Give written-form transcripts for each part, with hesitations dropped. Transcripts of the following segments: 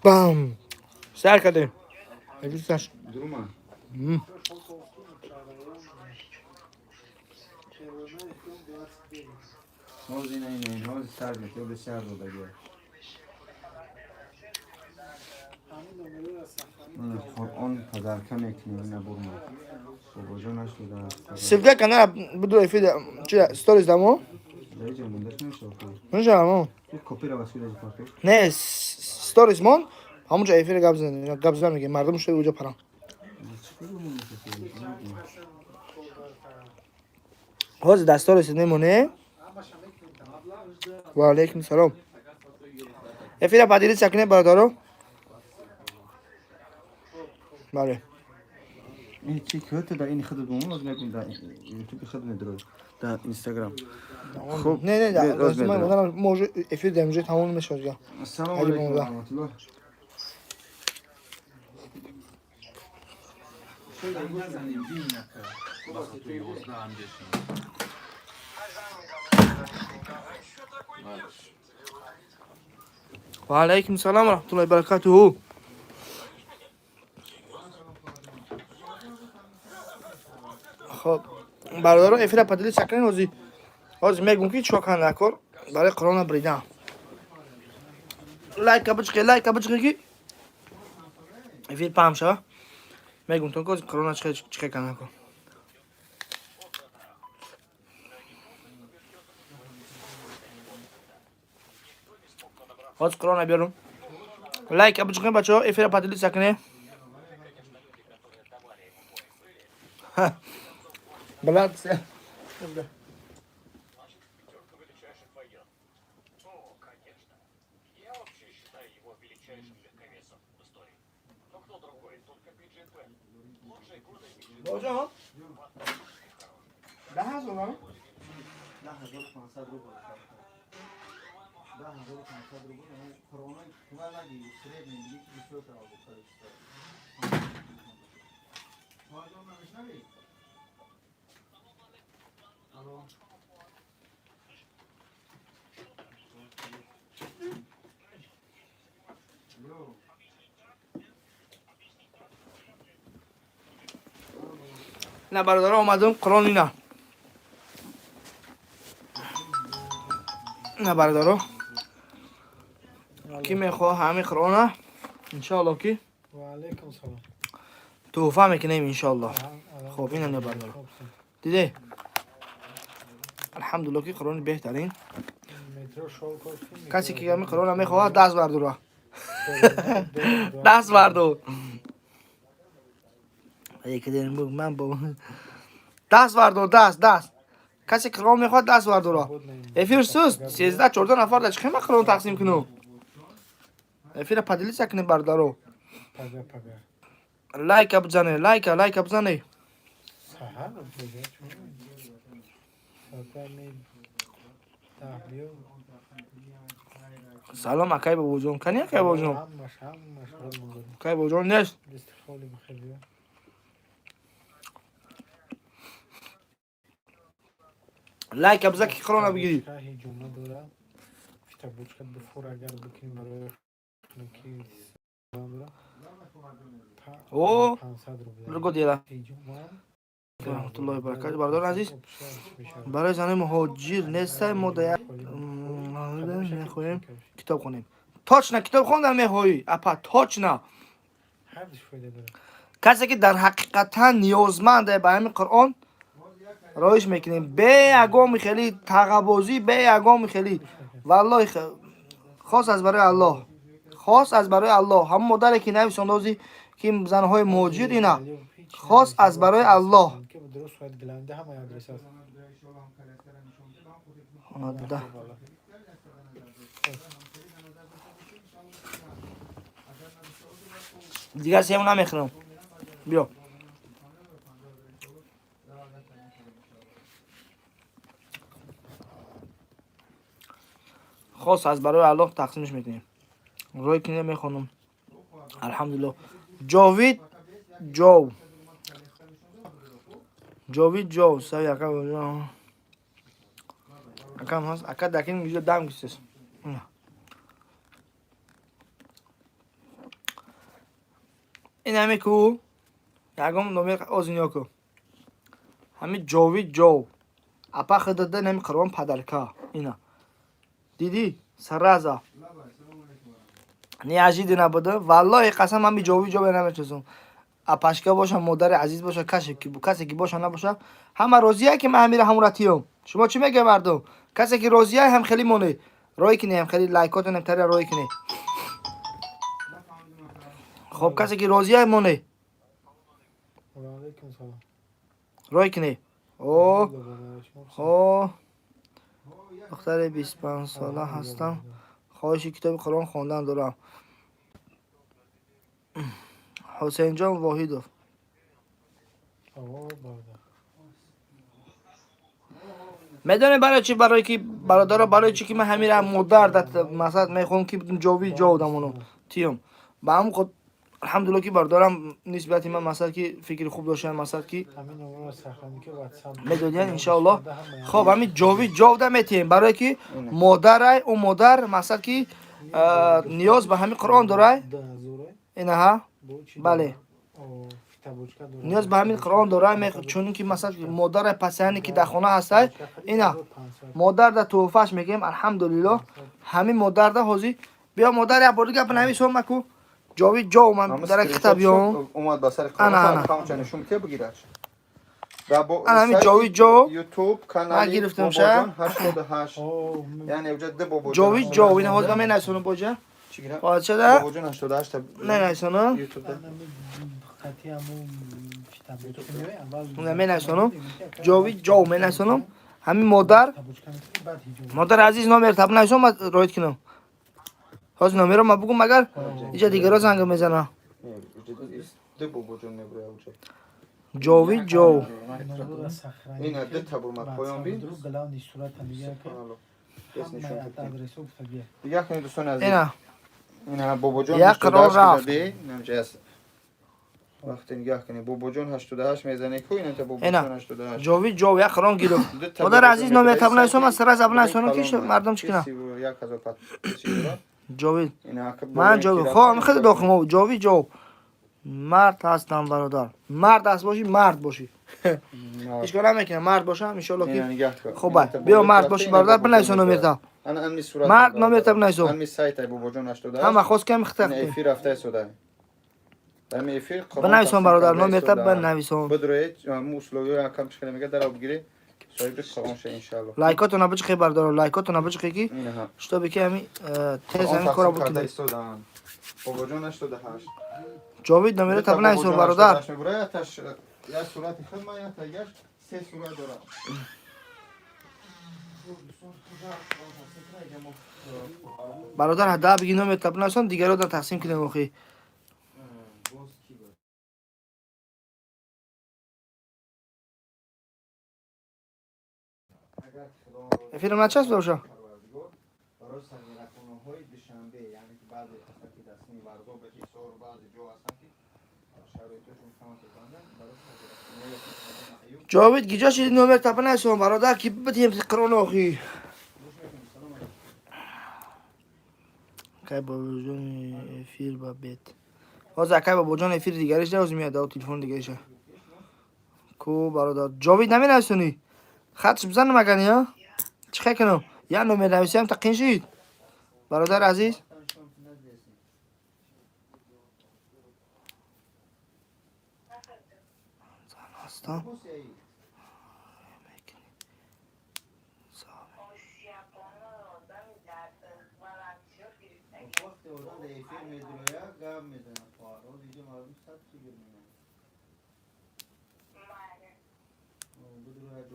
Бам! Сар кардем. Эфир. Дурума. Ҳозир ина, ина, ина, ҳозир сар мекунад, бисёр додагия. Қуръон подарка мекунем, ина бурма. Бобоҷон нашуда. Ссылка канала буду эфир чи сторис дамо? Даиҷа мондаш намешава. Мешава. Копира васида папе. Не, сторис мон. Ҳамонҷо эфир гап зан, гап зан мегем. Мардум шуд уҷо парам. Ҳозир дар сторис мемоне. Ва алейкум салом. Эфира поделиться кунед, бародаро. Бале. Ин чи кӯта дар ин худат бомон оз мекун, дар ютуби худ медурод, дар инстаграм. Хуб. Не, не, да, ман мо уже эфир дар инҷо тамом мешавад. Ассалому алайкум ва раҳматуллоҳ. Назанем, бинака. Ба хотири 11 ҷашн. Ва алайкум салом ва раҳматуллоҳи ва баракатуҳу. Хоб, бародаро, эфира поделиться кунед. Ҳозир мегӯм, ки чикор кунанд накор барои Қуръона бридан. Лайка бичиқе, лайка бичиқе, ки эфир паҳм шава. Мегӯм то ки ҳозир Қуръона чихе кунанд накор. Ҳозир Қуръона биёрум. Лайка бичиқе, бачаҳо, эфира поделиться кунед. Брат, О, конечно. Я вообще считаю его величайшим легковесом в истории. Но кто другой, только Биджей Пен. Лучшие годы Биджей Бобоҷон, 10,000? 10,500 рубл. 10,500 рубл. Қуръонои кума наги, средний миги, ки бисёр талаб количество. Хоҳарҷон, намешнавӣ? Алло. Алло. На, бародаро, омадам. Қуръон ина. На, бародаро, ки мехоҳ ҳамин Қуръона, иншоалло, ки Ва алейкум салом. тӯҳфа мекунем, иншоалло. Хоб, ина, не, бародаро, диде, алҳамдулилло, ки Қуръони беҳтарин. Метро Шолковский. Касе ки ҳамин Қуръона мехоҳад, даст бардора, даст бардор. Ман бо даст бардор, даст, даст. Касе ки Қуръон мехоҳад, даст бардора. Эфир суст, 13-14 нафар. Да чихема Қуръон тақсим кунум? Эфира поделиться кунем, бародаро. Пага, пага. Лайка бизане, лайка, лайка бизане. Саҳар пага чун. Соатами 10 биё. Салом, акай бобоҷон. Кани акай бобоҷон? Ҳамаш, ҳамаш рад мегӯрам. Акай бобоҷон нест. Дасти холи бихел биё. Лайка биза, ки Қуръона бигирӣ. Ҳиҷома дора. Фитабучка бифур, агар бикунӣ барои хунукӣ дора. О, 500 рубл. Друго дела. Ҳиҷома. Раҳматуллоҳи баракату. Бародари азиз, барои занои муҳоҷир нестай. Мо да як мехоҳем китоб хонем. Точно, китоб хондан мехоҳӣ, апа, точно. Ҳардуш фоида дорад. Касе ки дар ҳақиқатан ниёзманде ба ҳамин Қуръон, роиш мекунем бе ягоми хели тағабозӣ, бе ягоми хели, валлоҳи, хос аз барои Аллоҳ, хос аз барои Аллоҳ. Ҳамон модаре ки нависондози, ки занҳои муҳоҷир, ина, хос аз барои Аллоҳ. Дуруст бояд глянда, ҳамаи адрес аст. Да. Дигар сему намехӯрам, биё. Хос аз барои Аллоҳ тақсимш мекунем. Рӯи кине мехонам, алҳамдулилло. Ҷовид ҷов, ҷовид ҷов сави ака, акам ҳаст, ака дакин иҷо дам гисес. Ин ҳами ку ягон номер озиниё ку. Ҳами ҷовид ҷов. Апа хидада ҳами Қуръон подарка. Ина. Дидӣ? Сразу. Неожиданно буда. Валлоҳи қасам, ҳами ҷовид ҷов намечасум. Апашка боша, модари азиз боша, касе ки боша, набоша, ҳама розия ки ман ҳамира ҳамура тиём. Шумо чӣ мегӯед, мардум? Касе ки розия, ҳам хеле моне. Рой кине, ҳам хеле лайкотон ҳам тари рой кине. Хоб, касе ки розия, моне. Ва алейкум салом. Рой кине. О, хо. Духтари 25 сола ҳастам. Хоҳиши китоби Қуръон хондан дорам. Ҳусейнҷон Воҳидов. О, бародар. Медонед барои чӣ? Барои ки, бародаро, барои чӣ ки ман ҳамира модар масалан мехоҳам ки ҷови ҷо одамоно тиём. Ба ҳамн худ алҳамдулилла, ки бародарам нисбати ман масалан ки фикри хуб доштан, масалан ки Ҳамин номерро сохранӣ ки WhatsApp. Медодиян, иншоаллоҳ. Хоб, ҳамин ҷови ҷовда метиҳем, барое ки модарай, ӯ модар масалан ки ниёз ба ҳамин Қуръон дорай. Инаҳа, бале, ниёз ба ҳамин Қуръон дорай, чунин ки масалан модарай пасияне ки дар хона ҳастай. Ина модарда тӯҳфаш мегӯем, алҳамдулиллоҳ. Ҳамин модарда ҳозир биё, модар, як бор дига бинависон маку ҷовид ҷов ман дар кита биём. Омад ба сари Ана, ана. аккаунтча нишон ке бигираш. Да бо Ана ҳамин сайти ҷовид ҷов. YouTube Ман канали гирифтам ша. Бобоҷон 88. Яъне уҷа ду Бобоҷон. Ҷовид ҷов, ина ҳозир ман менависонам боҷа. Чӣ гирам? Ҳозирчада Бобоҷон 88 та менависонам. YouTube-да. Ина менависонам. Ҷовид ҷов менависонам. Ҳамин модар, модари азиз, номер таб нависон, ман роид кунам. Ҳозир номеро ман бугум, агар иҷа дигаро занг мезанам. Не, уҷа ду Бобоҷон мебуря уҷа. Ҷовид ҷов. Ина ду та бурмад поён бин. Субҳаналлоҳ. Бес нишон кунед. Дигар кунед, дӯстони азиз. Ина. Ина Бобоҷон Як қарор 88 рафт. Кидаде, инамҷа аст. Вақте нигаҳ кунед, Бобоҷон 88 мезане ку, ина та Ина. Бобоҷон 88. Ҷовид ҷов як қуръон гирифт. Ду та Модар Бобоҷон азиз, номер мебуря, таб нависон, ман сразу сайти нависонам ки калон мардум чӣ кунад. 31 000 подписчик дорад. Ҷовид. Ина ака Ман болои ҷовид. ки Хо, рафтем, хеле дохим. Ҷовид ҷов. Мард ҳастам, бародар. Мард аст бошӣ, мард бошӣ. Мард. Ҳеҷ кор намекунам, мард бошам, иншоалло ки Ина нигаҳ кун. хуб, Ина та биё, болои мард ки бошӣ, рафтем, ина бародар, Бобоҷон бинависон мебуря. номерта. Ана ами сурат. Мард, номерта бинависон. Ами сайтай Бобоҷон 88. Ҳама хост ками Ина хитақ. эфир рафта истода. Ами эфир Қуръон Бинависон, тақсим бародар, карда номерта истода. бинависон. Бидроед, му условиё якам чӣ мега дар бигире. Соҳиби Қуръон ша, иншааллоҳ. Лайкотона биҷиқе, бародаро, лайкотона биҷиқе ки Инаҳа. чтобы ки ҳами тез Қуръон ҳамин кора тақсим карда бикунем. истодаанд. Бобоҷон 88. Ҷовид, номерата бинависон, бародар. 88 мебурад, яташ як сурати худ ман, ята гаш се сурат дорад. Бародар, ҳада биги номерта бинависон, дигаро да тақсим кунем охи. Эфирам начасп боша. Барои сагирахонаҳои Душанбе, яъне ки баъзе ҳастанд, ки дар сини Варзоб, Ҳисор, баъзе ҷо ҳастанд, ки шароитошон камак банданд, барои сагирахонаҳои Аюб. Ҷовид, гиҷо шиди, номерта бинависон, бародар, ки битем Қуръон охи. Акай Бобоҷон, эфир ба бет. Ҳозир акай Бобоҷон эфири дигариш ҳозир меяд, ав телефони дигариша. Ку, бародар, Ҷовид наменависонӣ? Хатш бизанам агани, а? Чӣ хел кунам? Як номер нависиам та қин шид? Бародар азиз? Зан ҳастам. Мекунӣ. Вақте одам дар эфир медурояд, гап мезанад, хоҳар. Ҳозир иҷо мардум сад фикр мекунанд. Бидурояд,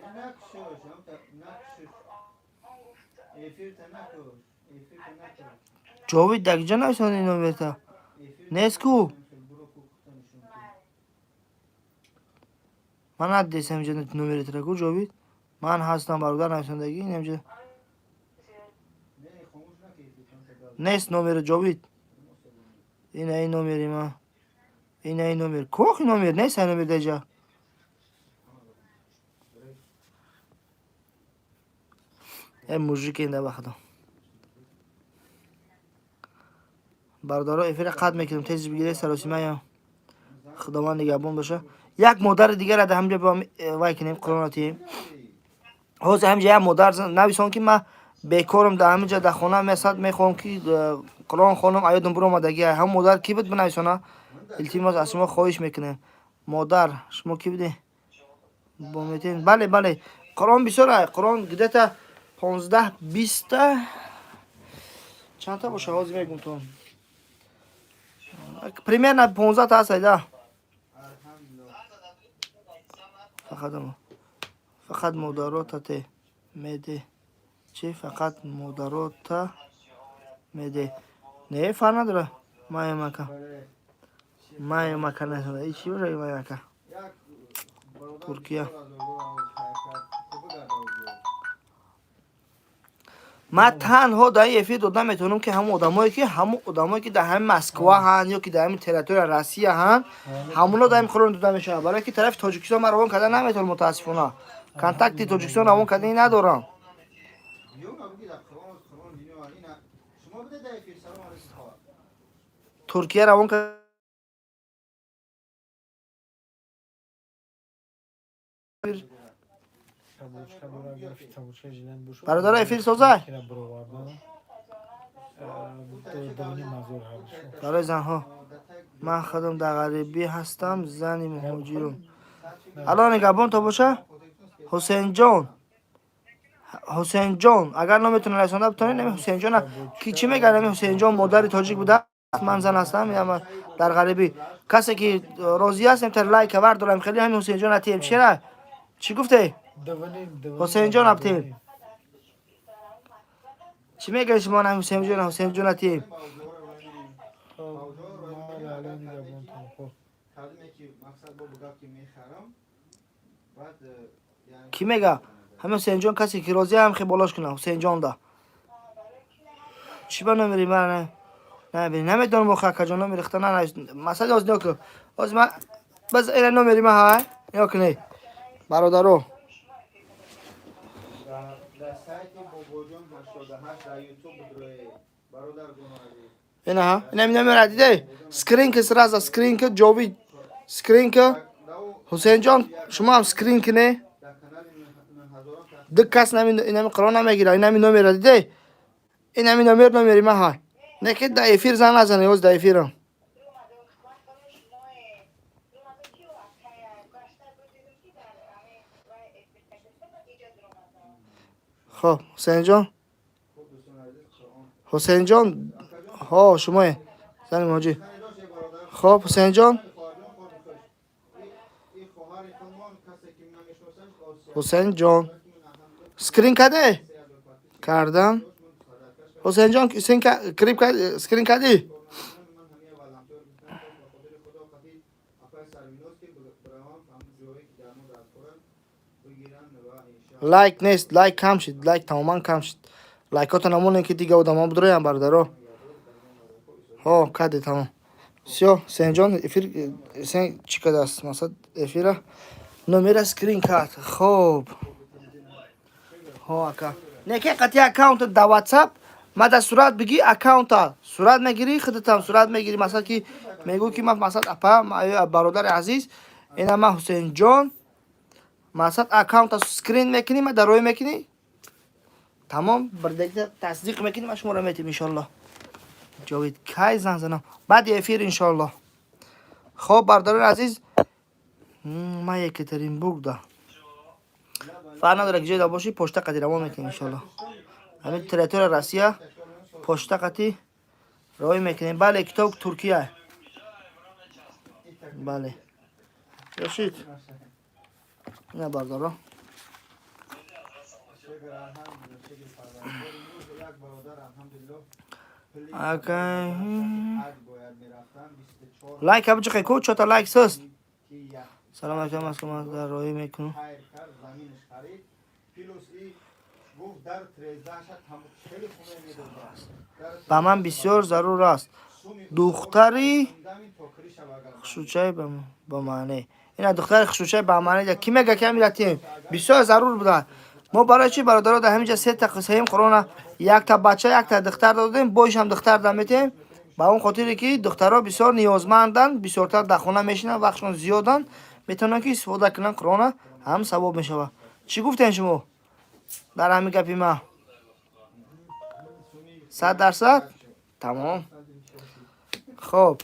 не, накушош, накушош. Эфирта накуш, эфирта накуш. Ҷовид, дар киҷо нависонӣ номерта? Нест ку? Буро ку, кута нишон кун. Ман надидесам инҷа номеретра ку, Ҷовид. Ман ҳастам, бародар, нависондагӣ инамҷа. Не, хомӯш наки эфирта, гап. Нест номери Ҷовид. Ина ин номери ман. Ина ин номер. Кохи номер нест, ай номер даҷа. Э, мужик инда, ба худо. Бародаро, эфира қатъ мекунем, тез бигире, саросимая. Худованд нигаҳбон боша. Як модари дигара дар ҳамҷа вай кунем, Қуръона тием. Ҳозир ҳамҷа як модар нависон, ки ман бекорам, дар ҳаминҷа дар хона месад, мехоҳам, ки Қуръон хонам, аёдам биромадаги. Ҳам модар кӣ буд, бинависона, илтимос, аз шумо хоҳиш мекунем. Модар, шумо кӣ будӣ? Бо метен, бале, бале, Қуръон бисёр ай, Қуръон где-то 15, 20-та, чандта боша, ҳозир мегум то, примерно 15-та ҳаст, айда. Алҳамдулиллоҳ. Фақат модарота те меде чи, фақат модарота меде, не, фарқ надора, маямака. Бале. Маямака чи боша, маямака. Як бародар Туркия. бисёр аз огоҳ хайр кард. Хуб, бигардад. Ман танҳо дар ин эфир дода метавонам, ки ҳамон одамое ки дар ҳамин Москва ҳанд ё ки дар ҳамин территория Россия ҳанд, ҳамоно дар ин Қуръон дода мешавад, барое ки тарафи Тоҷикистон ман равон карда наметавонам. Мутаассифона, контакти Тоҷикистон равон кардани надорам. Ё набуги дар Қуръон, Қуръон дино ина шумо биде дар эфир. Салом алейкум, хоҳар. Туркия равон кард. Табучка дора, графи табучка жилен бошад. Бародаро, эфир созай? Кира бировардан. Давни мазор ҳардушо. Барои занҳо. Ман худам дар ғарибӣ ҳастам, зани муҳоҷирум. Алло, нигаҳбон то боша. Ҳусейнҷон, Ҳусейнҷон, агар нометон расонда битонед, нами Ҳусейнҷона ки чӣ мегӯяд? Нами Ҳусейнҷон модари тоҷик будааст, ман зан ҳастам, яма дар ғарибӣ. Касе ки розӣ аст, тар лайка вардорам, хеле ҳами Ҳусейнҷон атием. Чера, чӣ гуфте? Ҳусейнҷон абтем. Чӣ мегӯед шумо, нами Ҳусейнҷон, Ҳусейнҷон атием? Майли, Алло нигаҳбонтон. Хуб. Кардиме ки мақсад бо бугап ки мехарам, баъд яъне Кӣ мега? Ҳами Ҳусейнҷон, касе ки розӣ ҳам, хе болош кунам. Ҳусейнҷонда чӣ ба номери ман намебинӣ? Намедонам охи, акаҷон, номери хта на масъала. Ҳозир нигоҳ кун, ҳозир ман баз ина номери ман ҳай, нигоҳ кунед, бародаро. Дар сайти Бобоҷон 88 дар Ютуб будроe, бародар гуноҳ азиз. Ина ҳа, инами номера диде, скрин ки, сразу скрин ки, ҷовид, скрин ки. Ҳусейнҷон, шумо ҳам скрин кине. Дар канали ҳазорон кас. Ду кас инами Қуръон намегира. Инами номера диде, инами номер, номери ман ҳай. Не ки дар эфир зан назане, ҳозир дар эфирам. Хоб, Ҳусейнҷон. Хуб, дӯстони азиз, Қуръон. Ҳусейнҷон, ҳо, шумое, зани муҳоҷир. Хани дошт, бародар. Хоб, Ҳусейнҷон. Хоҳарҷон, хоҳар хуш, и хоҳари худмон, касе ки намешносаш, Осия. Ҳусейнҷон, скрин каде кардам. Ҳусейнҷон, клип скрин кардӣ? Ман ҳамия волонтёр гуфтам, ба хотири Худо, қати апай Сарвиноз ки биравам, ҳамун ҷое ки дар мо дар коранд бигиранд ва иншоалло. Лайк нест, лайк кам шид, лайк тамоман кам шид. Лайкото намонем, ки дига одамо бидроям, бародаро. Ҳо, каде, тамом, всё. Ҳусейнҷон, эфир сен чӣ кардааст? Масад эфира номера скрин кард. Хоб, ҳо, ака, не ки қати аккаунта дар WhatsApp ма дар сурат бигӣ, аккаунта сурат мегирӣ, худатам сурат мегирӣ. Масалан, ки мегӯ, ки ман, масалан, апа, бародари азиз, ина ман Ҳусейнҷон, масалан, аккаунта скрин мекунӣ, ма дар рӯй мекунӣ, тамом, бирдагита тасдиқ мекунӣ, ма шуморо метим, иншоаллоҳ. Ҷовид, кай зан занам? Баъди эфир, иншоаллоҳ. Хоб, бародарони азиз, ман Екатеринбург да, фарқ надора ки ҷойда бошӣ, почта қати равон мекунем, иншоаллоҳ. Ҳамин территория Россия почта қати роҳӣ мекунем. Бале, китоб Туркия, бале, ёшид. Ина, бардаро. Шукр, алҳамдулиллоҳ, шукр Парвардигор. Имрӯз як бародар, алҳамдулиллоҳ, пули Ака. ҳаҷ бояд мерафтан, 24 Лайк абҷиқе ку, чота лайк суст. ки як Салом алейкум, аскам дар роҳӣ мекунам. хайр кард, заминаш харид, плюс и гуфт дар трездаша хеле хуме медодад. Ба ман бисёр зарур аст, духтари хушрӯчаи ба маъне. Ина духтари хушрӯчаи ба маъне, ки мега, ки ҳамиратем, бисёр зарур буда. Мо барои чи, бародаро, дар ҳаминҷа сета сеюм Қуръона якта бача, якта духтар додем, боишам духтар да метем. Ба он хотире ки духтарҳо бисёр ниёзманданд, бисёртар дар хона мешинанд, вақтшон зиёданд, метавонанд ки истифода кунанд Қуръона, ҳам савоб мешавад. Чӣ гуфтем шумо дар ҳамин гапи ман? 100%? Тамом. Хоб,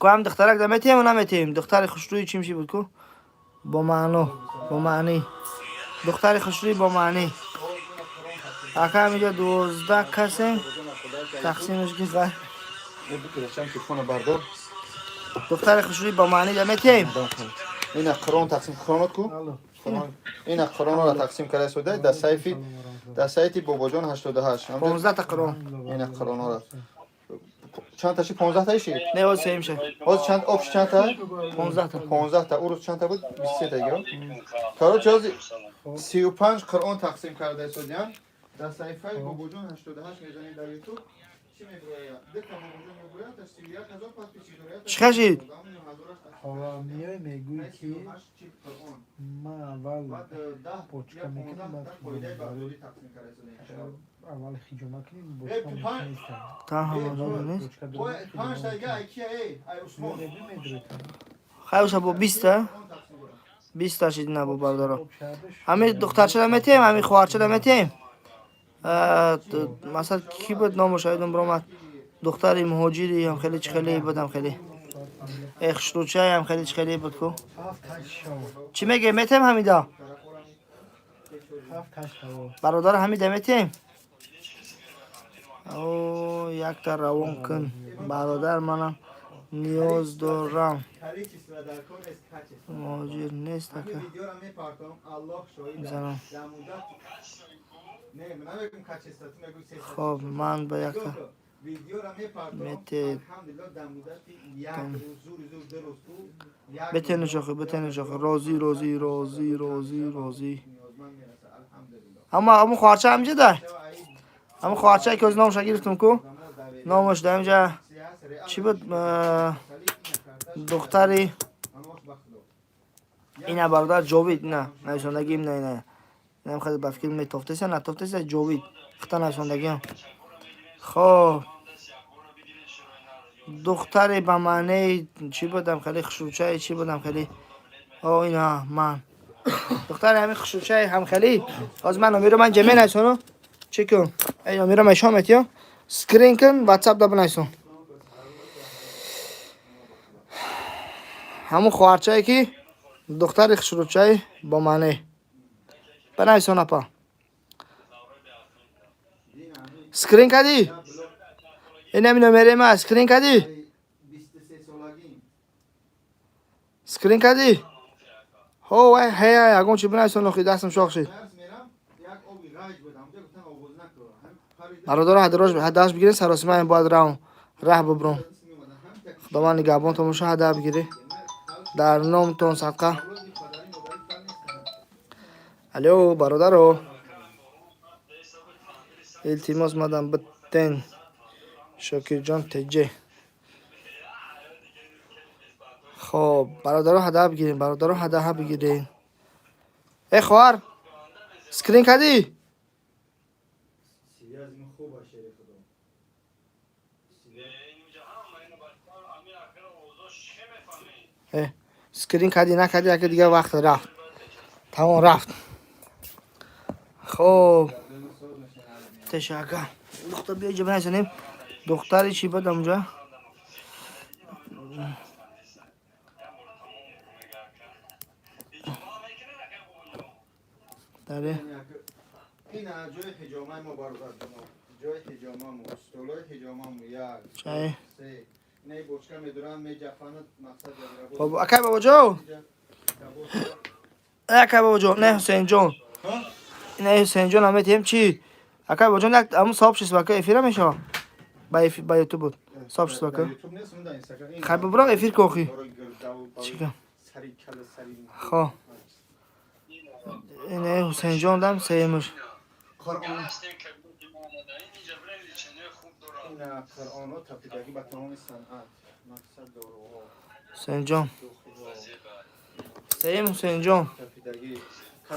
ку ҳам духтарак да метиҳем наметиҳем? Духтари хушрӯи чӣ меши буд ку, бо маъно, бо маънӣ, духтари хушрӯи бо маънӣ. Ака, ҳаминҷо 12 касем, тақсимаш ки. Телефона бардор. Духтари хушрӯи бо маънӣ да метиҳем? Ина Қуръон тақсим, Қуръонот ку, ина Қуръонро тақсим карда истода дар сайфи, дар сайти Бобоҷон 88. 15 та Қуръон. Ина Қуръонро чанд та ши? 15 та ши? Не, ҳоз сеюм ша. Ҳоз чанд общ, чанд та? 15 та. 15 та. Ӯ рӯз чанд та буд? 23 та гиро. Короче, ҳози 35 Қуръон тақсим карда истодиян дар саҳифаи Бобоҷон 88. Мезанед дар Ютуб, чӣ мебирояд? Дета Бобоҷон мебирояд, 31 ҳазор подписчик дорад. Чӣ хашид? Ҳола меои, мегӯӣ, ки ман аввал почка мекунам, баъд аввал хиҷома кунем, бочка мумкин нест. Нест. Панҷ та ки ай Усмон. Хайша, бо 20 та, 20 та шид. На, бо бародаро, ҳами духтарчара метиҳем, ҳами хоҳарчара метиҳем. Масалан, ки буд номаш, айдон биромад, духтари муҳоҷири ҳам хеле чӣ хеле буд, ҳам хеле хушрӯчаам хеле чӣ хеле буд ку. Чӣ мегӯем, метиҳем ҳамида бародар, ҳамида метиҳем? О, якта равон кун, бародар, манам ниёз дорам, муҳоҷир нест, ака. Мезанам. Хоб, ман ба якта мете бетенуш охи, бетенуш охи. Розӣ, розӣ, розӣ, розӣ, розӣ. Ҳама ҳамун хоҳарча ҳамҷа дар ҳамун хоҳарчае ки ҳози номаша гирифтум ку, номаш дар инҷа чӣ буд? Духтари ина, бародар Ҷовид, ина нависондагӣ, ина, ина, инам хеле ба фикр метофтеса, натофтеса. Ҷовид хата нависондагиам. Хоб, духтаре ба маънеи чӣ будам, хеле хушрӯчае чӣ будам, хеле. О, ина ман духтари ҳамин хушрӯчаи ҳам хеле. Ҳозир ман номеро ман ҷа менависону чӣ кун, эй, номеро мешон метиё, скрин кун, Ватсап да бинависон. Ҳамун хоҳарчае ки духтари хушрӯчаи бо маъне, бинависон, апа. Скрин кардӣ? Инами номери ма скрин кардӣ? Скрин кардӣ? Ҳо, вай, ҳе, ягон чи бинависон охи, дастам шох шид. Бародаро, ҳадаш бигирен, саросимаем, бояд равм, раҳ бубром. Худованд нигаҳбонтон боша, ҳада бигирӣ, дар номтон садқа. Алё, бародаро, илтимос, мадам битен, Шокирҷон теҷе. Хоб, бародаро, ҳада бигирем, бародаро, ҳадаҳа бигирем. Э, хоҳар, скрин кардӣ? Связь хуб, шери худо. Э, скрин кардӣ, накардӣ? Ака, дигар вақт рафт, тамом, рафт. Хоб, теша, ака, духтар, биё иҷа бинависонем. Духтари чӣ буд амҷа? Даре. Ина ҷои ҳиҷомаи мо, бародар, ҷои ҳиҷомамо, столои ҳиҷомамо, як, Чай. се, инаи бочка медуранд, меҷафанад, мақсад. Хоб, акай бобоҷо, э, акай бобоҷон, не, Ҳусейнҷон, ина Ҳусейнҷон ҳам метиҳем. Чӣ, акай бобоҷон, як ҳамун сообщество, ака, эфира мешава ба Ютуб буд сообщество, ака. Хай, бубурам, эфир ку охи. Чӣ кам? Хо, ина Ҳусейнҷон дам сеюмаш. Қуръон, ина қуръонҳо тапидагӣ ба тамоми санъат, мақсад, доруҳо. Ҳусейнҷон сеюм, Ҳусейнҷон. Тапидагӣ.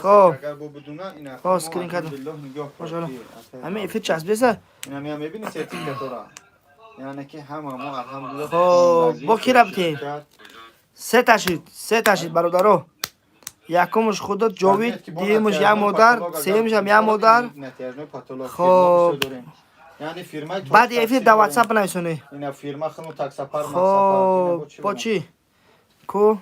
Хоб. Агар бо бидуна ина. Хоб, скрин кардам. Алҳамдулиллоҳ, нигоҳ. Машаллоҳ. Ҳамин эфир часписа. Ина мея, мебини, сертификатора. Яъне ки ҳама мо, алҳамдулилла. Хоб, бо ки рафтем? Се та шид, се та шид, бародаро. Якумш худот Ҷовид, дуюмш як модар, сеюмшам як модар. Хоб. Баъди эфир дар WhatsApp бинависонӣ. Хоб, бо чӣ ку?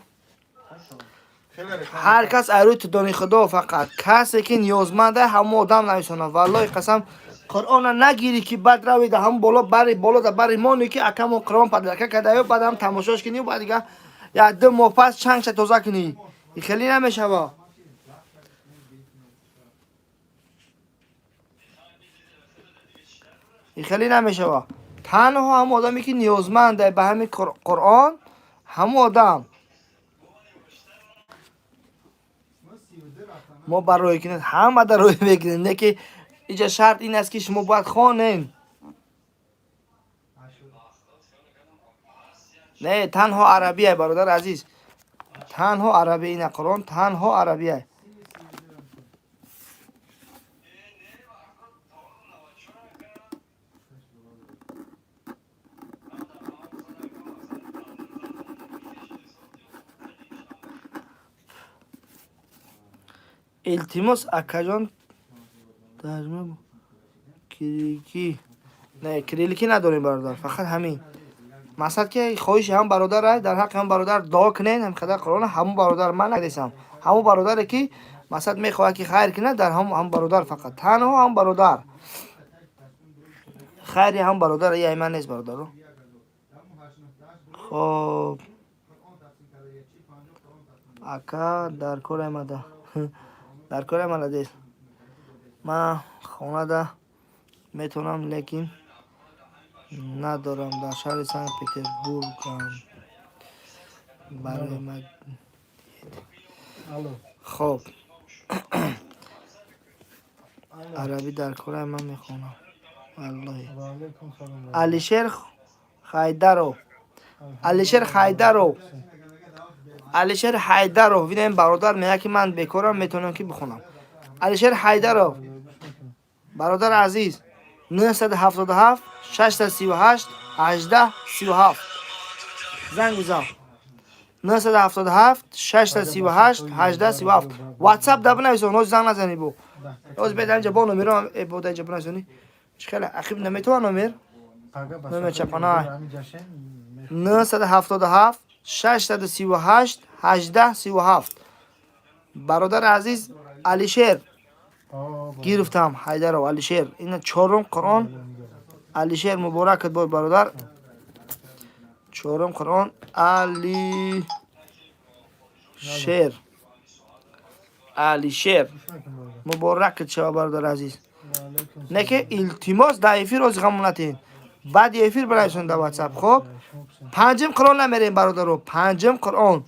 Ҳар кас айрӯи тудони худо, фақат касе ки ниёзманда, ҳамон одам нависонад. Валлоҳи қасам, Қуръона нагирӣ ки баъд рави да ҳамон боло, бари боло да бари моне ки акамо Қуръон подарка кардаю, баъд ҳам тамошош кунӣ, баъд дига як 2 моҳ пас чангша тоза кунӣ. И хеле намешава. И хеле намешава. Танҳо ҳамон одаме ки ниёзманда ба ҳамин Қуръон, ҳамон одам мо барои кунед, ҳама дар рӯй мекунем. Не ки иҷа шарт ин аст, ки шумо бояд хонен. Не, танҳо арабия, бародар азиз, танҳо арабия. Ина Қуръон танҳо арабия. Илтимос, акаҷон, тарҷума кирилликӣ. Не, кирилликӣ надорем, бародар, фақат ҳамин мақсад ки хоҳиши ҳам бародар, дар ҳаққи ҳам бародар дуо кунед. Ҳам қадар Қуръон ҳамон бародар ман накардесам, ҳамон бародаре ки мақсад мехоҳад ки хайр кунад, дар ҳам бародар, фақат танҳо ҳам бародар, хайри ҳам бародар яй ман нест, бародаро. Хоб, ака, дар кор омада, дар кор маладес. Ман хонада метавонам, лекин надорам. Дар шаҳри Санкт Петербургам, барои ма. Хоб, арабӣ дар кора, ман мехонам, валлоҳи. Алишер Хайдаров, Алишер Хайдаров, Алишер Ҳайдаров. Винаем, бародар меяд ки ман бекорам, метавонам ки бихонам. Алишер Ҳайдаров, бародар азиз, 977 638 18 37 занг бизан. 977 638 18 37. WhatsApp да бинависон, ҳоз занг назанӣ. Бо ҳоз беда инҷа бо номеро бо да инҷа бинависонӣ. Чӣ хеле ақиб наметавон номер чапана. 977 638 18 37. Бародари азиз Алишер, гирифтам. Ҳайдаров Алишер, ина чорум Қуръон. Алишер, муборакат бод, бародар. Чорум Қуръон, Алишер, Алишер, муборакат шава, бародари азиз. Не ки илтимос, дар эфир ози ғамонатин, баъди эфир бинависон дар WhatsApp. Хоб, панҷум Қуръон намерем, бародаро, панҷум Қуръон.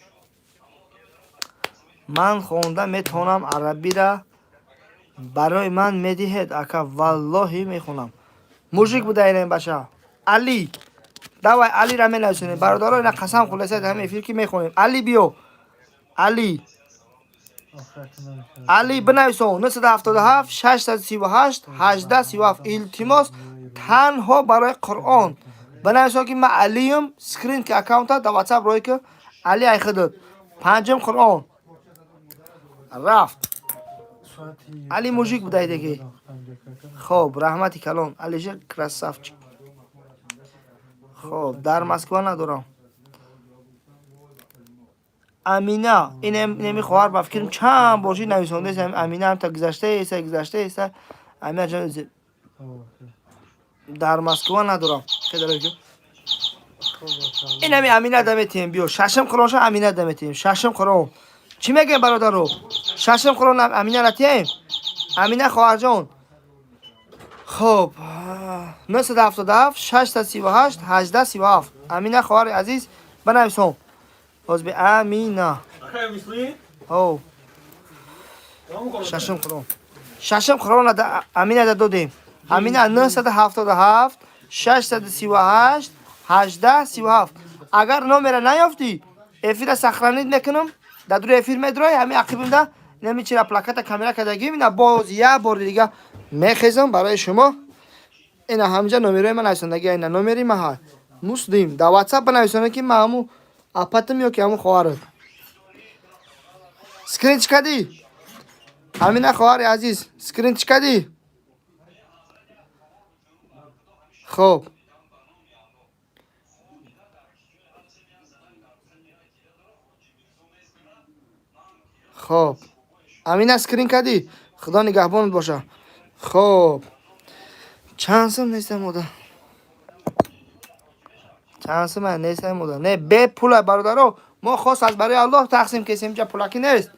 Ман хонда метавонам арабира, барои ман медиҳед, ака? Валлоҳи, мехонам. Мужик буда ина баша. Али, давай, Алира менависонем, бародаро. Ина қасам хуласад, ҳами эфир ки мехонем. Али, биё, Али, Али, бинависон: 977 638 18 37. Илтимос, танҳо барои Қуръон бинависон ки ман Алиюм. Скрин ки аккаунта дар WhatsApp рой ки Али айхидод. Панҷум Қуръон рафт. Али мужик будай деги. Хоб, раҳмати калон, Алишер, красавчик. Хоб, дар Москва надорам. Амина, инеми хоҳар, ба фикрам, чанд бор шид нависондаест. Амина ҳамта гузаштаеста, гузаштаеста. Амина ҷон, дар Москва надорам. Инами Амина даметиҳем, биё, шашум Қуръонша Амина даметиҳем. Шашум Қуръон чӣ мегӯем, бародаро? Шашум Қуръон Амина ратиҳем. Амина хоҳарҷон, хоб, 977 638 18 37. Амина хоҳари азиз, бинависон боз би Амина. О, шашум Қуръон, шашум Қуръон Амина да додем. Амина, 977 638 18 37. Агар номера наёфтӣ, эфира сохранить мекунам, дар дури эфир медрои, ҳамин ақибимда инами чира плаката камера кардагим. Ина боз як бори дига мехезам барои шумо. Ина ҳамҷа номерои ман нависондаги, ина номери ма ҳа. Муслим дар WhatsApp бинависонед, ки ман ҳаму апатам ё ки ҳаму хоҳарат. Скрин чӣ кардӣ? Ҳамина, хоҳари азиз, скрин чӣ кардӣ? Хоб, хоб, амина, скрин кардӣ? Худо нигаҳбонат боша. Хоб, чанд сум нестам, мода? Чанд сум нестам, мода? Не, бепула, бародаро, мо хос аз барои Аллоҳ тақсим кесем, инҷа пулакӣ нест.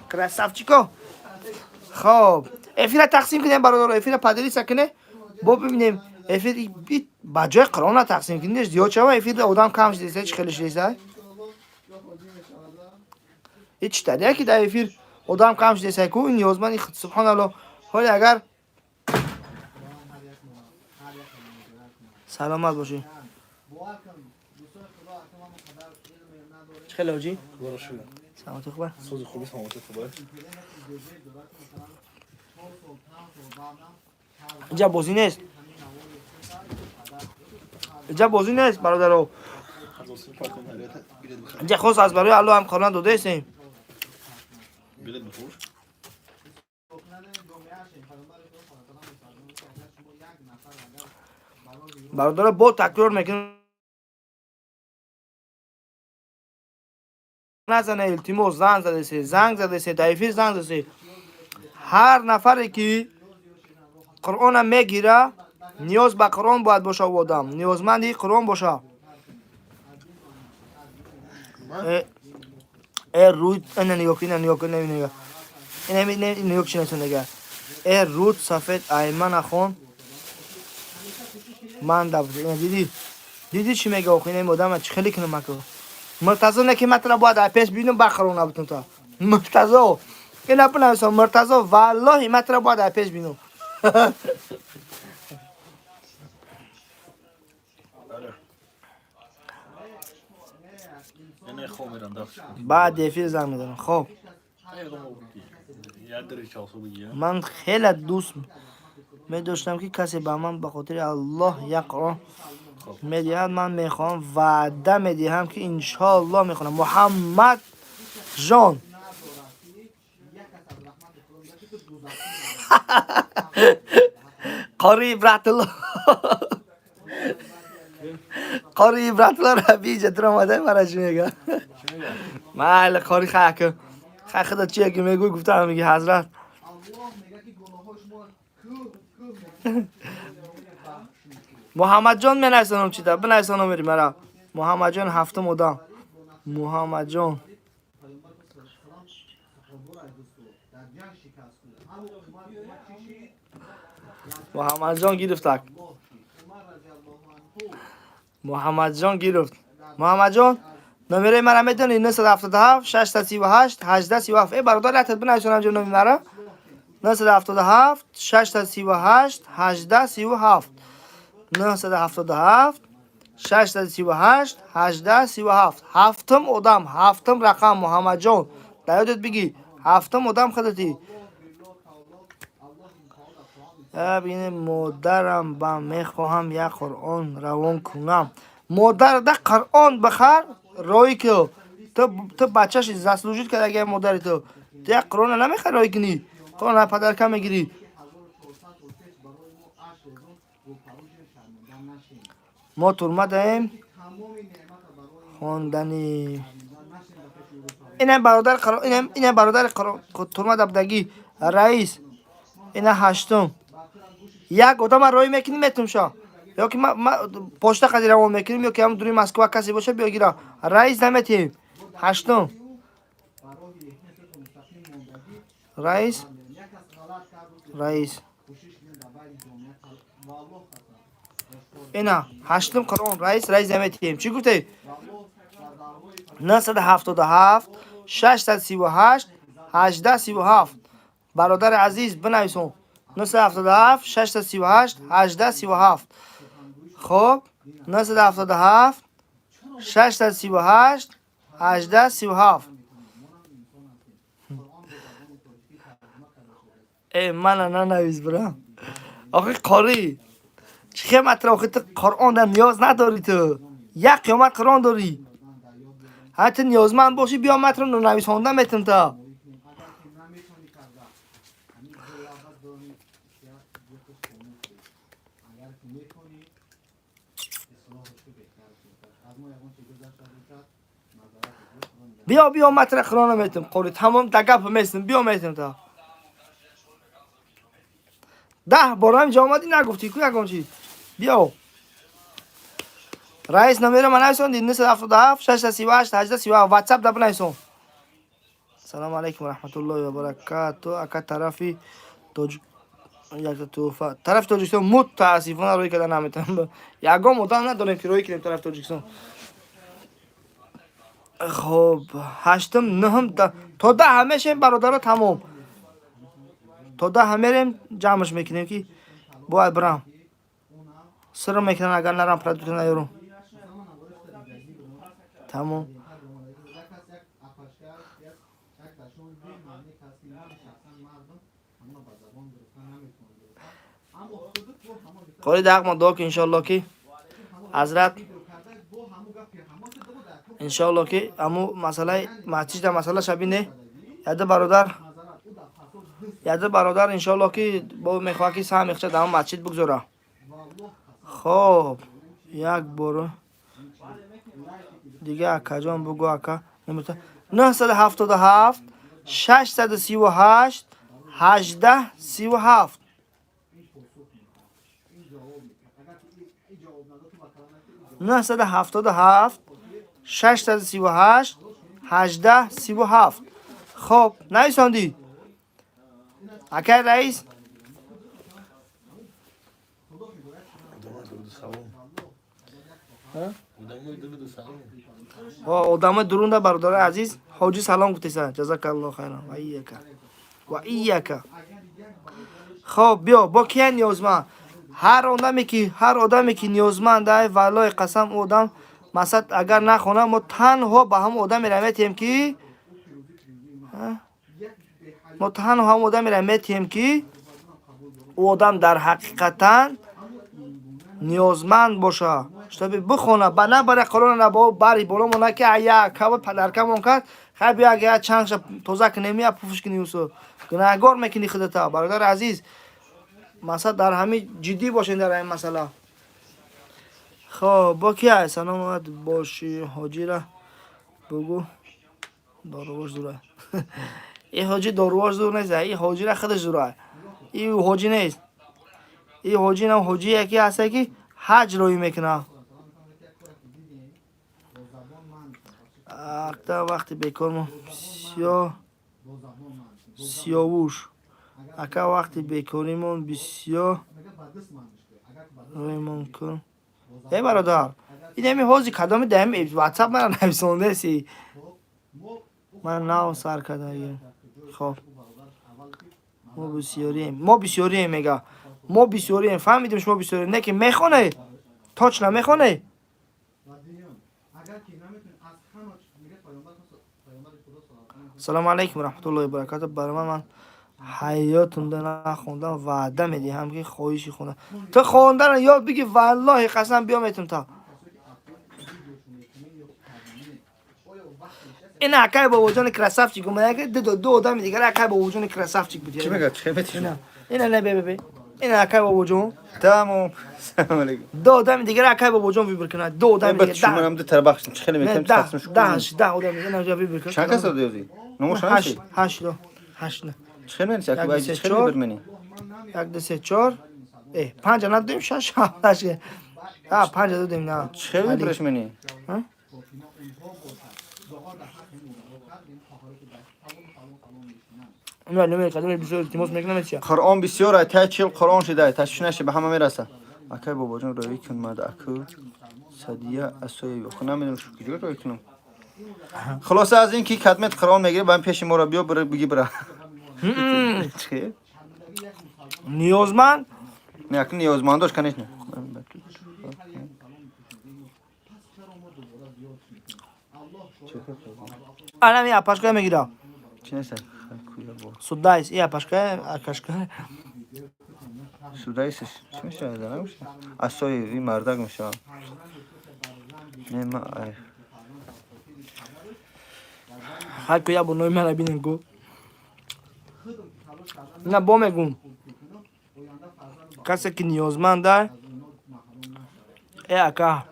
Красавчико. Хоб, эфира тақсим кунем, бародаро, эфира поделиться куне, бо бибинем. Эфир ба ҷои Қуръона тақсим кунем, зиёд шава. Эфир одам кам шудеса, чӣ хеле шудеса? Ҳеҷ тариа ки дар эфир одам кам шудеса ку, ниёзманди. Субҳоналло, ҳоли агар саломат бошӣ. Чӣ хеле, ҳоҷӣ? Саломатӣ хуба? Сози хуби, саломатӣ хуба. Инҷа бозӣ нест, инҷа бозӣ нест, бародаро. Инҷа хос аз барои Аллоҳ ҳам қуръон додаистем. Билет бифурӯш. Бародаро, бо такрор мекунем, назане, илтимос. Занг задасе, занг задасе, дар эфир занг задасе. Ҳар нафаре ки Қуръона мегира, ниёз ба Қуръон бояд боша, у одам ниёзманди Қуръон боша. Э, рӯй, ина нигоҳ кун, ина нигоҳ кун, ина нигоҳ, ина нигоҳ, чи нависондага? Э, руд сафед, аймана хон ман да. Ина дидӣ, дидӣ, чӣ мега? Охи, ина одама чӣ хеле кунам аку? Муртазо, не ки матра бояд ай пеш бинум, ба Қуръон набутум та. Муртазо, ина бинависон, Муртазо, валлоҳи матра бояд ай пеш бинум. Яне хоб мерам, дафш. Баъди эфир занг мезанам, хоб. Як дари чалсо бигия. Ман хеле дӯст медоштам, ки касе ба ман ба хотири Аллоҳ як Қуръон медиҳад. Ман мехоҳам, ваъда медиҳам, ки иншоаллоҳ мехонам. Муҳаммад ҷон, қори Ибратулло, қори Ибратулло Раби иҷа дуромада, мара чӣ мега? Майли, қори, хай, хай, худо чие ки мегӯй, гуфтам, меги ҳазрат. Муҳаммадҷон, менависонам, чита бинависонам, мери мара. Муҳаммадҷон, ҳафтум одам, Муҳаммадҷон. Муҳаммадҷон гирифтак, Муҳаммадҷон гирифт. Муҳаммадҷон, номерои мара медони? 977 638 18 37. Э, бародар, ятад бинависонам ҷо номи мара: 977 638 18 37, 977 638 18 37. Ҳафтум одам, ҳафтум рақам, Муҳаммадҷон, дар ёдат бигӣ, ҳафтум одам худатӣ. Бине, модарам ба мехоҳам як Қуръон равон кунам. Модарда Қуръон бихар, роӣ ку. Ту бачаш заслужить кардаги модари ту. Ту як Қуръона намехоҳӣ роӣ кунӣ? Қуръона подарка мегирӣ. Мо турма даем хондани. Инам бародар, инам бародари турма дабдагӣ, раис. Ина ҳаштум. Як одама роӣ мекунӣ, метумша, ё ки почта қади равон мекунем, ё ки ҳам дури Москва касе боша, биё гира. Раис наметиҳем. Ҳаштум, раис, раис. Ина ҳаштум Қуръон, раис, раис наметиҳем. Чӣ гуфтед? 977 638 18 37. Бародари азиз, бинависон: 977 638 18 37. Хоб, 977 638 18 37. Э, мана нанавис, бира. Охи қорӣ, чӣ хематра, охи ту Қуръон дар ниёз надорӣ, ту як қиёмат Қуръон дорӣ. Ҳа, ту ниёзманд бошӣ, биё, матро нависонда метам та. Биё, биё, матра Қуръона метам, қорӣ, тамом, да гап местам, биё, метам та. 10 бор ҳам ҷо омадӣ, нагуфтӣ ку ягон чиз. Биё, раис, номера ма нависонди: 977 638 18 37. Ватсап да бинависон. Салому алайкум раҳматуллоҳи ва баракату, ака. Тарафи тоҷ якта туҳфа тарафи Тоҷикистон мутаассифона рӯй карда наметавонам. Ягон одам надорем, ки рӯй кунем тарафи Тоҷикистон. Хоб, ҳаштум, нӯҳум, то 10 мешем, бародаро, тамом, то 10 мерем, ҷамъш мекунем, ки бояд бирам, сирм мекунам, агар нарам, продукт наёрум. Тамом. Қори, даҳ мо дуо ки, иншоалло, ки ҳазрат, иншоалло, ки аму масъалаи масҷида масъала шабине. Яда бародар, иншоалло, ки бо мехоҳад, ки саҳми худша дар масҷид бигзора. Хоб, як бор дига, акаҷон, бугӯ, ака: 977 638 18 37. 977 638 18 37. Хоб, нависондӣ, акай раис? Одамои дуруду салом. Одамои дуруду салом. Одамои дурунда, бародарои азиз, ҳоҷӣ салом гуфтеса. Ҷазакалло хайран ва ияка ва ияка. Хоб, биё, бо кия ниёзманд? Ҳар одаме ки ниёзманд ай, валлоҳи қасам, ӯ одам масад агар нахона, мо танҳо ба ҳамон одамеро метиҳем, ки мо танҳо ҳамон одамеро метиҳем, ки ӯ одам дар ҳақиқатан ниёзманд боша, чтобы бихона, ба на бари Қуръона, на бо бари боло мона, ки ая каба падаркамон кард. Хай, биё, ага я чандша тоза кунем, я пуфш кунӣ, усо гунаҳгор мекунӣ худата. Бародари азиз, масалан, дар ҳамин ҷиддӣ бошем дар ҳамин масъала. Хоб, бо ки ай? Саломат бошӣ, ҳоҷира бугӯ, дорувош дура. И ҳоҷи дорувош дур нест, и ҳоҷира худаш дура. И ҳоҷӣ нест, и ҳоҷӣ нам ҳоҷие ки ҳаста, ки ҳаҷ роӣ мекунад. Акта вақти бекормо сиё сиёвуш, ака, вақти бекоримон бисёр роимон кун. Э, бародар, инами ҳози кадоми даҳами ватсап мара нависондаси? Ман нав сар кардагим. Хоб, мо бисёрием, мо бисёрием, мега, мо бисёрием. Фаҳмидем, шумо бисёрием, не ки мехоне, точно мехоне. Ассалому алайкум раҳматуллоҳи баракату. Барои ман ҳаётумда нахондам, ваъда медиҳам, ки хоҳиши хонда. Ту хондана ёд биги, валлоҳи қасам, биё, метум та. Ин акай бобоҷони красавчик омада, ду одами дигар, акай бобоҷони красавчик буд. Чӣ мегӯяд? Чӣ метишӣ? Ина, не, бе, бе, ина акай бобоҷон. Тамом. Салом алейкум. Ду одами дигар акай бобоҷон выбор кунад, ду одами Бад дигар. шумарам ду тара бахшим. Чӣ хеле метавонем тақсим шуд? 10, 10 одам ина ҷа выбор кунад. Чанд кас додӣ? Номаш ҳашт, ҳашт, ҳашт. Чӣ хеле менисӣ? Як, ду, се, Чӣ хеле чор. выбор менӣ? Як, ду, се, чор, панҷа надодем, шаш, ҳафт, ҳашт, а панҷа додем, на. Чӣ хеле выбораш менӣ? Не, не, кадом бисёр илтимос мекунам, чия? Қуръон бисёр ай, тай 40 Қуръон шидай, ташвиш наши, ба ҳама мераса. Акай бобоҷон, роӣ кун мад аку Садия Асоева. Охи намедонам шу куҷо роӣ кунам. Хулоса, аз ин ки кадмет Қуръон мегири, ба пеши моро биё, бира, биги, бира. Чӣ? Ниёзманд. Не, акн ниёзманд дош, конечно. Анами апашкая мегира. Чӣ нест? Куя бо. Судайс, и апашкая, акашкая. Судаисш чӣ мешавад, намешавад? Асои ин мардак мешавад. Не, ма ай. Ҳар ку як бор номи мана бинем ку. На, бо мегум. Касе ки ниёзманда, э ака.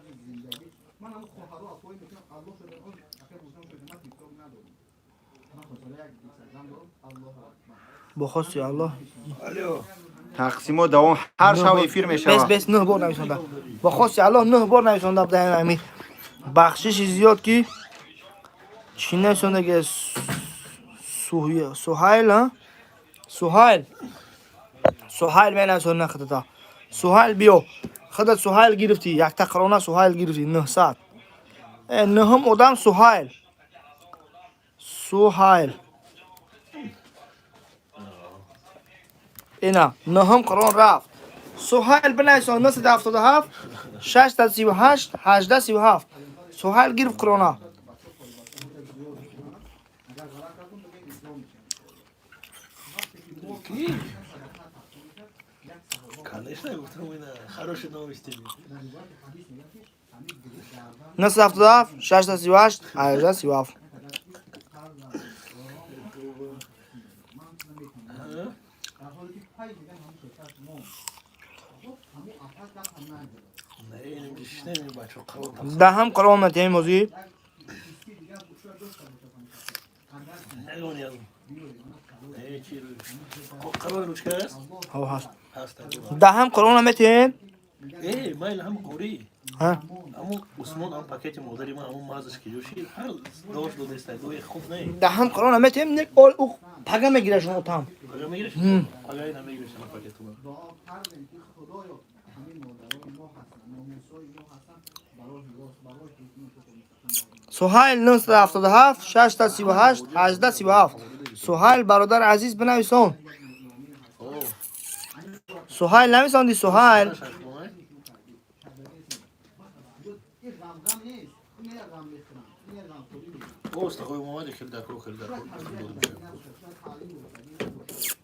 Бо хости Аллоҳ. Тақсимот давом, ҳар шаб эфир Бес мешавад. Бес, нӯҳ бор нависонда. Бо хости Аллоҳ нӯҳ бор нависонда будаем ами. Бахшиши зиёд ки чӣ нависондаги Суҳайл, а? Суҳайл. Суҳайл менависонда худата. Суҳайл биё. Худат Суҳайл гирифтӣ, якта қирона Суҳайл гирифтӣ 900. Э, нӯҳум одам Суҳайл. Суҳайл. Ина, нӯҳум қирон рафт. Суҳайл бинависон 977 638 1837. Суҳайл гирифт қирона. Конечно, гуфтам, ина хорошие новости. 977 638 1837. Не, инам шнем бачо қирон тақсим. Даҳам қирон метаҳем ҳозир. Ягон ягон. Не, чи қирон ручка аст? Ҳо, ҳаст. Ҳаст. Даҳам қирона метаҳем. Э, майл ҳам қори. Ҳа? Ҳамун Усмон ҳам пакети модари ман ҳамун мазаш ки ҷӯшид, ҳар дош додеста, дои хуб не. Даҳам қирона метаҳем, не ол ӯ пага мегирад шумо там. Пага мегириш? Пага ина мегириш ҳама пакету ман. Суҳайл 977 638 1837. Суҳайл бародари азиз бинависон. Суҳайл нависонди Суҳайл. Ост такой момент хел дакор, хел дакор.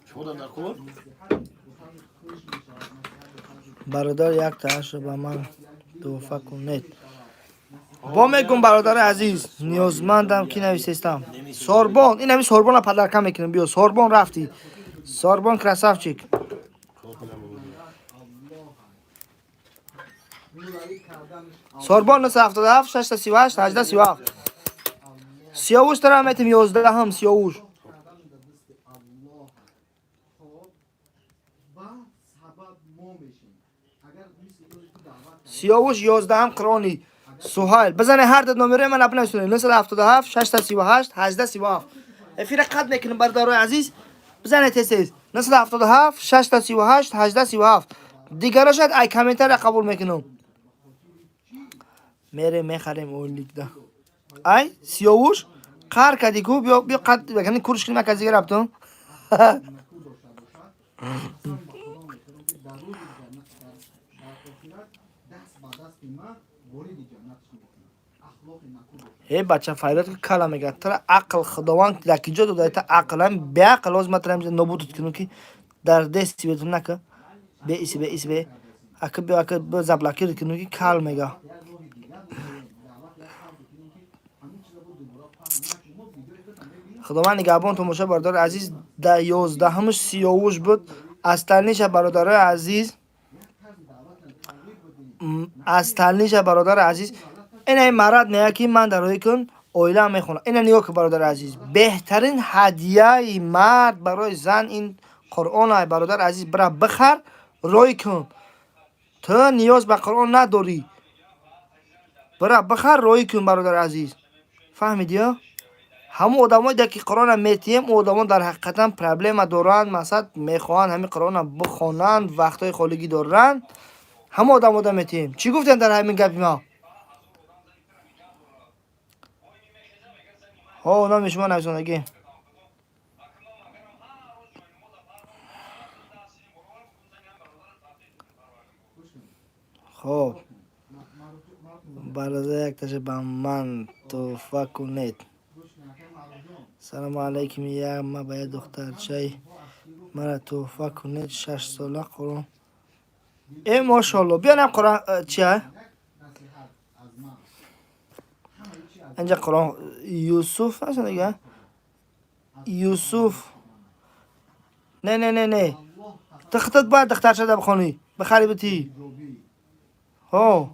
Шумо дар кор? Бародар, як таашро ба ман туҳфа кунед. Бо мегум, бародари азиз, ниёзмандам ки нависестам. Сорбон, ин ҳами сорбона падарка мекунем. Биё, Сорбон рафтӣ. Сорбон красавчик. Сорбон 977 638 1837. Сиёвуш тара метим 11-ҳам Сиёвуш. Сиёвуш 11-ҳам қирони. Суҳайл бизане ҳар ду номерои ман бинависонед 977 638 1837. Эфира қат мекунем, бародарои азиз. Бизане тез тез 977 638 1837. Дигаро шояд ай комментария қабул мекунам. Мерем мехарем ойликда. Ай Сиёвуш қар кардӣ ку, биё биё қад яъне курш кунем як аз дигар раптум. Э бача файрат ки кала мегӯяд тара ақл худованд дар ки ҷо дода та ақл ҳам беақл ҳозир ман тара ҳамҷа нобудут кунам ки дар дести бетун нака бе иси бе иси бе ака биё ака биё заблокир кунам ки кал мега. Худованд нигаҳбон томоша бародари азиз дар 11-ҳамаш Сиёвуш буд. Асталниша бародарои азиз, асталниша бародари азиз, ина ин марад меяд ки ман дар роҳи кун оилаам мехонам. Ина нигоҳ кун бародари азиз, беҳтарин ҳадияи мард барои зан ин Қуръон ай бародари азиз, бира бихар, рой кун. Ту ниёз ба Қуръон надорӣ. Бира бихар, рой кун бародари азиз. Фаҳмидӣ ё? Ҳамон одамое ки Қуръонро метиҳем, ӯ одамон дар ҳақиқатан проблема доранд, масалан мехоҳанд ҳамин Қуръонро бихонанд, вақтҳои холигӣ доранд. Ҳамон одамода метиҳем. Чӣ гуфтем дар ҳамин гапи ма? Ҳо, номи шумо нависондагӣ. Хоб. Бародар якташа ба ман туҳфа кунед. Салому алайкум, як ма ба як духтарчаи мара туҳфа кунед 6 сола Қуръон. Э, мошоалло, биёнам Қуръон чия? Инҷа Қуръон Юсуф аст дига? Юсуф. Не, не, не, не. Ту худат бояд духтарчада бихонӣ, бихарӣ битӣ. Ҳо.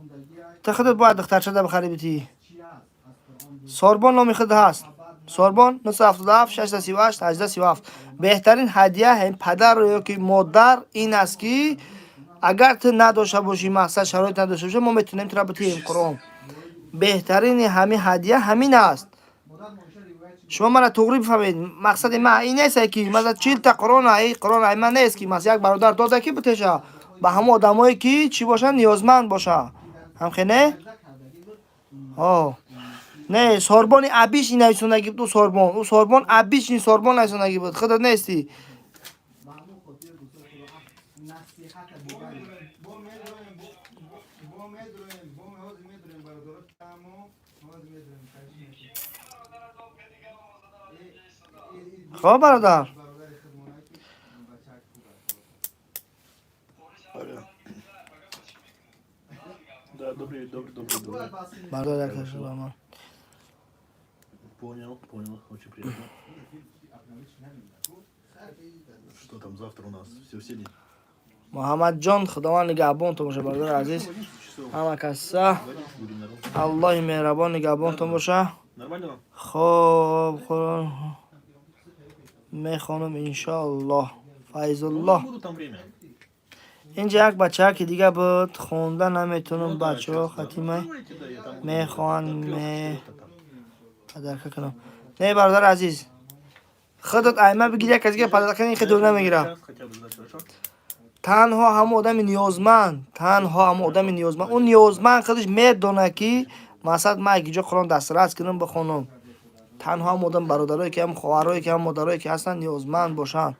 Ту худат бояд духтарчада бихарӣ битӣ. Сорбон номи худ ҳаст. Сорбон 977 638 1837. Беҳтарин ҳадия падар ё ки модар ин аст, ки агар ту надошта бошӣ, мақсад, шароит надошта бошӣ, мо метавонем тура битием Қуръон. Беҳтарини ҳамин ҳадия ҳамин аст. Шумо мара туғрӣ бифаҳмед, мақсади ман ин нест, ки масалан 40 та Қуръон, ай Қуръон ай ман нест, ки масалан як бародар дода, ки битеша ба ҳамон одамое, ки чӣ бошанд, ниёзманд бошанд. Ҳамхе не? Ҳо. Не, сорбони абишни нависондагӣ буд, ӯ сорбон. Ӯ сорбон абишни сорбон нависондагӣ буд. Худат нестӣ. Хоб, бародар. Да, добрый, добрый, добрый, добрый. Бародар, як ба ман. Понял, понял, очень приятно. Что там завтра у нас? Все в силе? Муҳаммадҷон, Худованд нигаҳбонтон боша, бародари азиз. Ҳама каса Аллоҳи меҳрабон нигаҳбонтон боша. Нормально? Хоб, мехонам, иншоаллоҳ. Файзуллоҳ. Буду там время. Инҷа як бачаки дига буд, хонда наметавонам, бачаҳо хатимай мехоҳанд ме подарка кунам. Не, бародари азиз, худат айма бигир, як каси подарка ин хеле дур намегирам. Танҳо ҳамон одами ниёзманд, танҳо ҳамон одами ниёзманд, ӯ ниёзманд худаш медонад, ки масалан ман як ҷо Қуръон дастрас кунам, бихонам. Танҳо ҳамон одам, бародарое ки, ҳам хоҳарое ки, ҳам модарое ки ҳастанд, ниёзманд бошанд.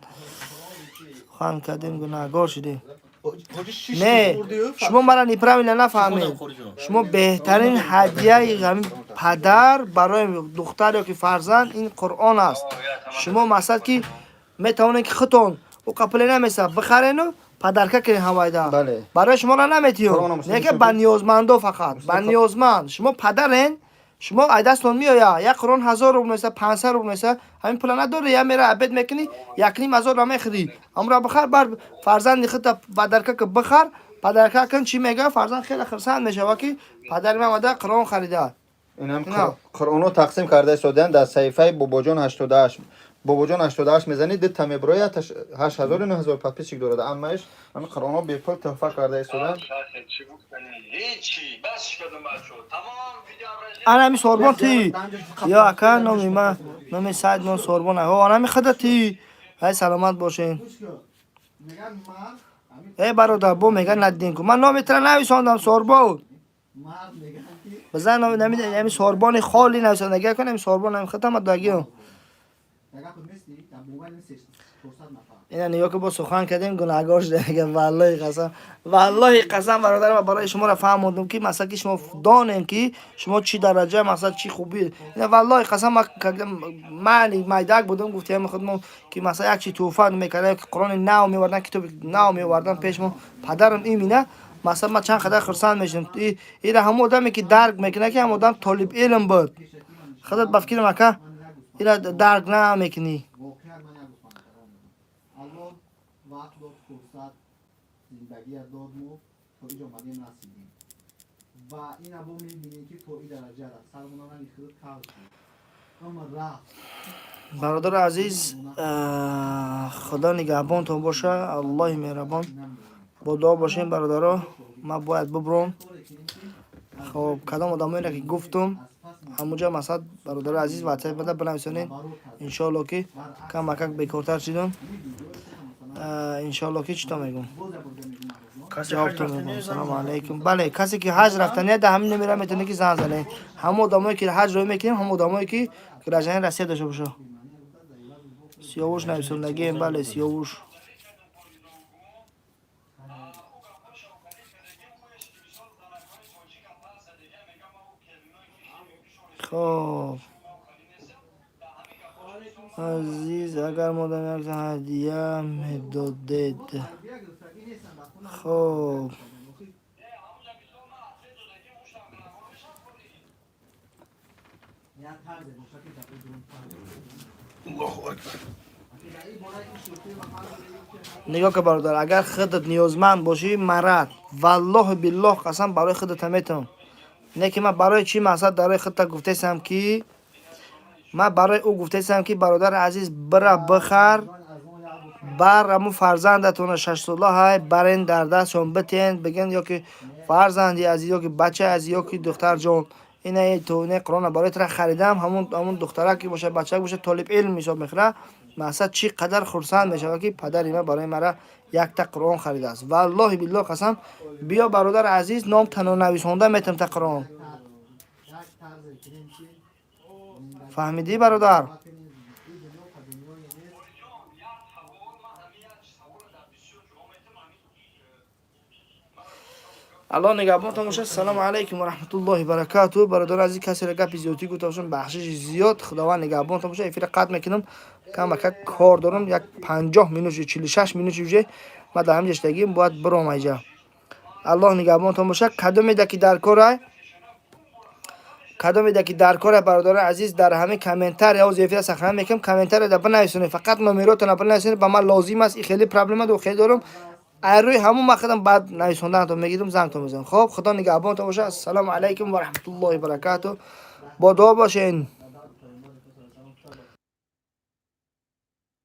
Сухан кардем, гунаҳгор шудем. Не, шумо мара неправильно нафаҳмед. Шумо беҳтарин ҳадияи ҳамин падар барои духтар ё ки фарзанд ин Қуръон аст. Шумо мақсад, ки метавонед, ки худтон ӯ қапуле намеса бихарену подарка кунед ҳамайда. Барои шуморо наметиём, не ки ба ниёзмандо, фақат ба ниёзманд. Шумо падарен, шумо ай дастон меоя, як Қуръон 1000 рубл меса, 500 рубл меса, ҳамин пула надорӣ, я мера обед мекунӣ, 1500-ра мехӯрӣ, ҳамра бихар, бар фарзанди худта подарка ки бихар, подарка кун. Чӣ мега фарзанд? Хеле хурсанд мешава, ки падари ман омада Қуръон харида. Инам Қуръоно тақсим карда истодаанд дар саҳифаи Бобоҷон 88. Бобоҷон 88 мезанӣ, дута меброяд, 8000, 9000 подписчик дорад. Амаиш ҳамин Қуръоно бепул тӯҳфа карда истодаанд. Ана ҳами сорбон ти ё ака, номи ма, номи сайд мон сорбон. О, ана ҳами худа ти. Ай, саломат бошен. Э, бародар, бо мега надидем ку, ман номи тра нависондам, сорбон. Бизан, ҳами сорбони холи нависондагӣ кун, ҳами сорбон ҳами худам дагиём. Ина нигоҳ ки, бо сухан кардем, гунаҳгор шуда. Мега, валлоҳи қасам, валлоҳи қасам, бародарам, барои шуморо фаҳмондум, ки масалан, ки шумо донем, ки шумо чӣ дараҷа, масалан, чӣ хубӣ. Ина, валлоҳи қасам, ман майдак будам, гуфтем худмо, ки масалан як чи тӯҳфа мекардам, ки Қуръони нав меовардан, китоби нав меовардан пеш мо падарам, имина масалан ман чанд қадар хурсанд мешудам. Ира ҳамон одаме, ки дарк мекунад, ки ҳамон одам толиб илм буд. Худат ба фикрам, ака, ира дарк намекунӣ. Вақт дод, фурсат, зиндагия дод, мо то иҷо омадем, расидем ва ина бо мебинем, ки то и дараҷа рафт, сармона намехӯрд, кав шуд, рафт. Бародари азиз, Худо нигаҳбонтон боша, Аллоҳи меҳрабон, бо дуо бошем, бародаро. Ман бояд бубуром. Хоб, кадом одамоеро ки гуфтум, ҳамунҷо масалан, бародари азиз, ватсап бада бинависонед. Иншоалло, ки камакак бекортар шидум, иншоалло, ки чито мегум, ҷавобтон мегум. Салому алайкум. Бале, касе ки ҳаҷ рафтания, дар ҳамин номера метавонед, ки занг занед. Ҳамон одамое ки ҳаҷ роҳӣ мекунем, ҳамон одамое ки гражданин Россия дошта боша. Сиёвуш нависондагием, бале, Сиёвуш. Хоб. Азиз, агар модам як ҳадия медодед. Хоб, нигоҳ ка, бародар, агар худат ниёзманд бошӣ, марат, валлоҳу биллоҳ қасам, барои худата метавон. Не ки ман барои чӣ мақсад дарои худта гуфтесам, ки ман барои ӯ гуфтесам, ки бародари азиз, бира бихар, бар ҳамун фарзандатона 6-сола ҳай, барен дар дастшон битен, бигӯен, ё ки фарзанди азиз, ё ки бачаи азиз, ё ки духтарҷон, инаи ту инаи Қуръона барои тура харидам. Ҳамун духтарак ки бошад, бачак бошад, толиб илм ҳисоб мехӯрад, мақсад чӣ қадар хурсанд мешавад, ки падари ман барои мара якта Қуръон харидааст. Валлоҳи биллоҳ қасам, биё, бародари азиз, ном танонависонда метам та Қуръон. Фаҳмидӣ, бародар? Аллоҳ нигаҳбонтон бошад. Ассалому алайкум ва раҳматуллоҳи баракату. Бародари азиз, касеро гапи зиёдтӣ гуфта бошам, бахшиши зиёд. Худованд нигаҳбонтон бошад. Эфира қатъ мекунам, камака кор дорам, як 50 минут, 46 минут уже ман дар ҳамин ҷаштагим, бояд биром айҷа. Аллоҳ нигаҳбонтон бошад. Кадомеда ки дар корай, кадомеда ки дар корай, бародари азиз, дар ҳамин комментария оз эфира сахна мекунам, комментарияда бинависонед, фақат номеротона бинависонед, ба ман лозим аст. И хеле проблема ду хеле дорам, ай рӯи ҳамун ман худам баъд нависондаатон мегирам, зангтон мезанам. Хоб, худо нигаҳбонтон бошад. Ассалому алайкум ва раҳматуллоҳи баракату. Бо дуо бошен.